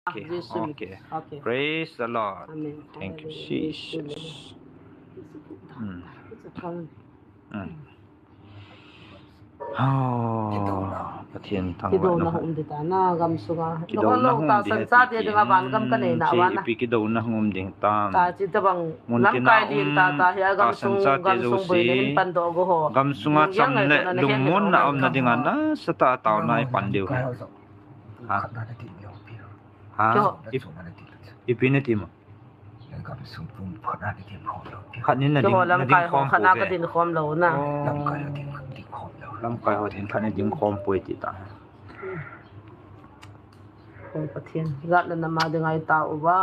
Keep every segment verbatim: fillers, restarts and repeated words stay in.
Okay, Jesu min. Okay. Okay. Praise the Lord. Amen. Thank you, Hallelujah. Jesus. Mm. Mm. Oh, Pathen thangvahna hung um ding ta na, gam sunga. Kidouna hung um ding ta, sa te dinga van gam ka nei na, hiche ipi kidouna hung um ding tam. Ta chi tabang mun tina lamkai um, din ta ta, hi a gam sung, gam sung boina hin pan doh go ho. Gam sunga chamna le lungmonna umna dinga nasatah a taona i pan diu hi. Ha? Ha? Ip-, ipi nati mo? Khat nin na ding, na ding khom pouve. Lamkai ho khat na ka ding khom lou na. Oh. Lamkai ho ding khat na ding khom pouve ti ta. Kong Pathen, jat le nam a dinga i tao uva.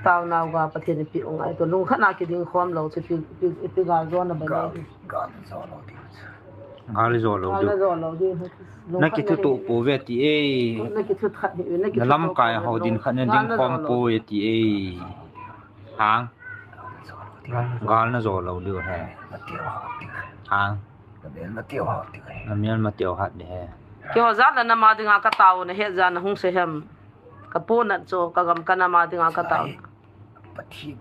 Tao nau ga Pathen ipi u ngai to. Lungkhat na kiding khom lou chu ipi, ipi, ipi gal jona ba ne. Gal, gal jo lou ding. Gal jo lou ding. Gal jo lou ding. Na kithutoh pouve ti e. Na kithu khat hi, na kithutoh pouve. Na lamkai ho ding khat na ding khom pouve ti e. Hang. Gal na jo lou ding he. Hang. Na mel ma teo hat ding he. Keiho jat le nam a dinga ka tao na het jeh a na hung sei hem. Ka pu nat chu, ka gam ka nam a dinga ka tao. Pathen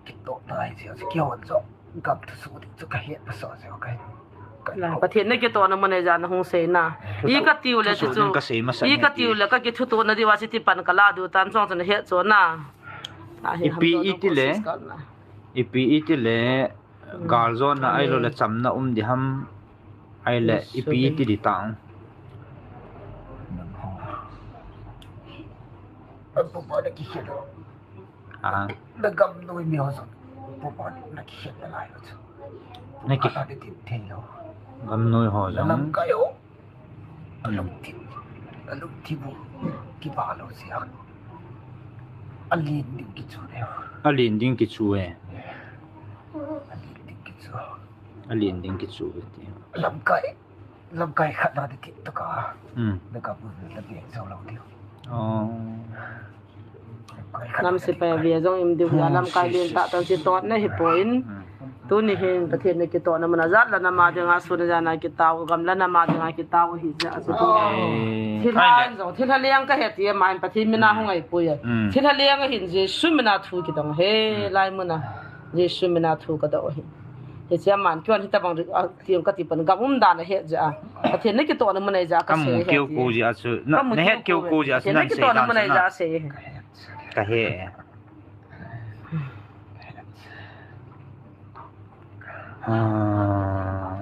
kitoh na hi chu, keiho jong gam thusoh ding chu ka het masa chu ka. Pathen na kitoh na mun a jeh a na hung sei na. I ka tiu le chu. I ka tiu le ka kithutoh na diu a chu ti pan ka la diu tan jong chu na het chu na. Ipi iti le. Ipi iti le. Gal jona ahilou le chamna um ding ham. Ahile ipi iti ding tam. Ah. Na gam noi mi ho jong. Popo na kikhen na lai ho chu. Na ki- Ka ti thei lou. Gam noi ho jong. Lamkai ho. Alungthim, alungthim u kibah lou jeh a. Alen ding kichu e. Alen ding kichu e. Alen ding kichu. Alen ding kichu e ti. Lamkai, lamkai khat na ding ti toh ka. Hmm. Na ka bu na ding jo lou ding. Oh. Nam sepai a ve jong im diu, lamkai len tah tah chu totna hi poi. Tuni hin Pathen na kitoh na mun a jat le nam a dinga sun a jana kitao, gam le nam a dinga kitao hi jeh a chu tu. Eh, thilha jong, thilha leng ka he ti a, aman Pathen min a hung ngai poi a. Mm. Thilha leng a hin Jesu min a thu kidong he, lai mun a Jesu min a thu ka doh hi. Hiche a man kion hitabang a ti ka ti pan gam um dan a he jeh a. Pathen na kitoh na mun a jeh a ka sei he ti. Ka mu keu ko jeh a chu, na, na he keu ko jeh a chu, Pathen na kitoh na mun a jeh a sei he. Ka he. Ah.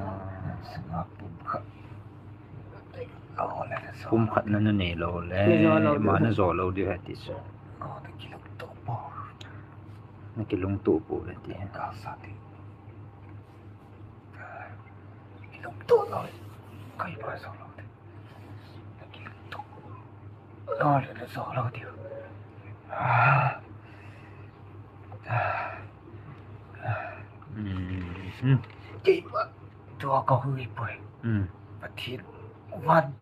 Pumkhat na na nei lou le, ma na jo lou ding he ti chu. Na kilungto pouve ti. Kilungto lou. Kai pa jo lou ding. Kilungto. Lou le, lou jo lou ding. Ah. Ah. Hmm. Kei pa. Tua ka hui poi. Hmm. Pathen. Van